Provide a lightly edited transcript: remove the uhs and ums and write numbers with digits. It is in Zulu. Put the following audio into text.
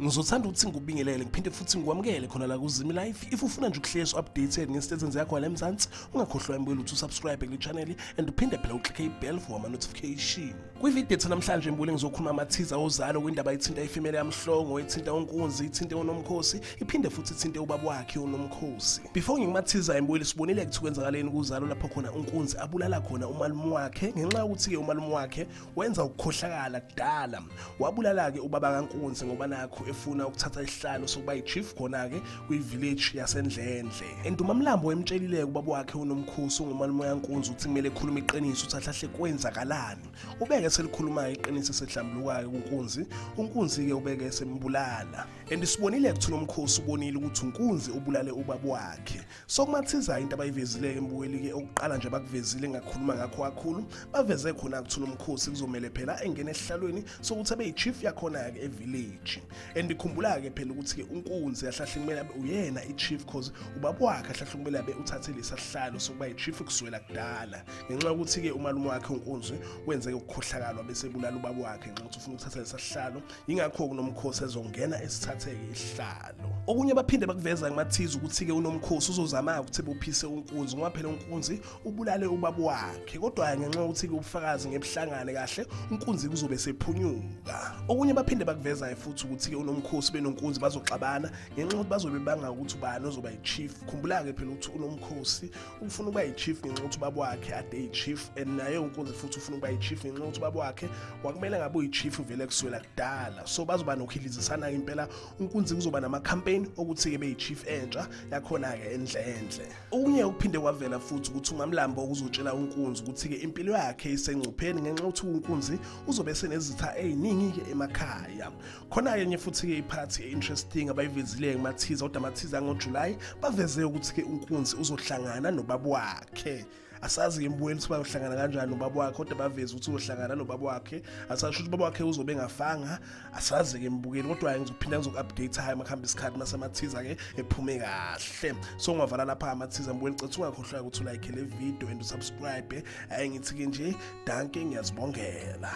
Ngizothanda ukuthi ngikubingelele ngiphinde futhi ngikwamukele khona la kuZimi Life. If ufuna nje ukuhlezi updated ngesitezenzi yakho la eMzansi, ungakhohlwa impela ukuthi usubscribe kule channel and uphinde phela uclicke ibell for ama notification. Kwivideo ethu namhlanje mbule ngizokhuluma amathiza ozalo kwindaba ethinta ifemeli yamhlongo, ethinta uNkunzi, ithinte uNomkhosi, iphinde futhi ithinte ubaba wakhe uNomkhosi. Before ngikumathiza imbuyeli sibonile ukuthi kwenzakaleni kuzalo lapho khona uNkunzi abulala khona umalume wakhe ngenxa yokuthi-ke umalume wakhe wenza ukukhohlakala kudala. Wabulala-ke ubaba kaNkunzi ngoba nakho efuna ukuthatha isihlalo sokuba yi-chief khona-ke kwi-village yaseNdlendle. And uMamlambo emtshelile-ke ubaba wakhe uNomkhosi ungumalume kaNkunzi ukuthi kumele ekhulume iqiniso ukuthi ahlahle kwenzakalani. Ubeke selikhuluma-ke iqiniso esehlambuluka-ke kuNkunzi, uNkunzi-ke ubeke sembulala. And sibonile ukuthi uNomkhosi ubonile ukuthi uNkunzi ubulale ubaba wakhe. So kumathiza into abayivezile-ke mbukeli-ke okuqala nje bakuvezile engakhuluma ngakho kakhulu baveze khona ukuthi uNomkhosi kuzomele phela engene esihlalweni sokuthi abe yi-chief yakhona-ke evillage. And khumbula-ke phela ukuthi-ke uNkunzi ahlahle kumele abe uyena i-chief cause ubaba wakhe ahlahle kumele abe uthathe lesa sihlalo sokuba yi-chief kusukela kudala ngenxa yokuthi-ke umalume wakhe uNkunzi wenzeke ukukhohlakalwa bese ebulala ubaba wakhe ngenxa yokuthi ufuna ukuthatha lesa sihlalo. Yingakho kuNomkhosi ezongena esithatheke isihlalo. Okunye baphinde bakuveza kumathiza ukuthi-ke uNomkhosi uzozama ukuthi bophise uNkunzi ngoba phela uNkunzi ubulale ubaba wakhe kodwa ngenxa yokuthi-ke ubufakazi ngebuhlangane kahle uNkunzi kuzobe sephunyuka. Okunye baphinde bakuvezayo futhi ukuthi-ke uNomkhosi benoNkunzi bazoxabana ngenxa yokuthi bazobe banga ukuthi ubani ozoba yi-chief. Khumbula-ke phela ukuthi uNomkhosi ufuna ukuba yi-chief ngenxa yokuthi ubaba wakhe ade yi-chief and naye uNkunzi futhi ufuna ukuba yi-chief ngenxa yokuthi ubaba wakhe kwakumele ngabe uyi-chief vele kusukela kudala. So bazoba nokuhilizisana impela, uNkunzi kuzoba nama-campaign okuthi-ke beyi-chief entsha yakhona-ke eNdlendle. Okunye okuphinde kwavela futhi ukuthi uMamlambo uzotshela uNkunzi ukuthi-ke impilo yakhe isengcupheni ngenxa yokuthi uNkunzi uzobe esenezitha ey'ningi-ke emakhaya. Khona-ke enye futhi-ke iphathi e-interesting abayivezile kumathiza kodwa amathiza angoJulayi baveze ukuthi-ke uNkunzi uzohlangana nobaba wakhe. Asazi-ke mbuyeli ukuthi bayohlangana kanjani nobaba wakhe kodwa baveze ukuthi uzohlangana nobaba wakhe. Asazi ukuthi ubaba wakhe uzobe engafanga, asazi-ke mbukeli kodwa-ke ngizophinda ngizoku-update hhayi makuhamba isikhathi mase amathiza-ke ephume kahle. So ungavala lapha amathiza mbukeli, cethu ungakhohlwa ukuthi ulike le video and usubscribe. Hhayi ngithi-ke nje danke ngiyazibongela.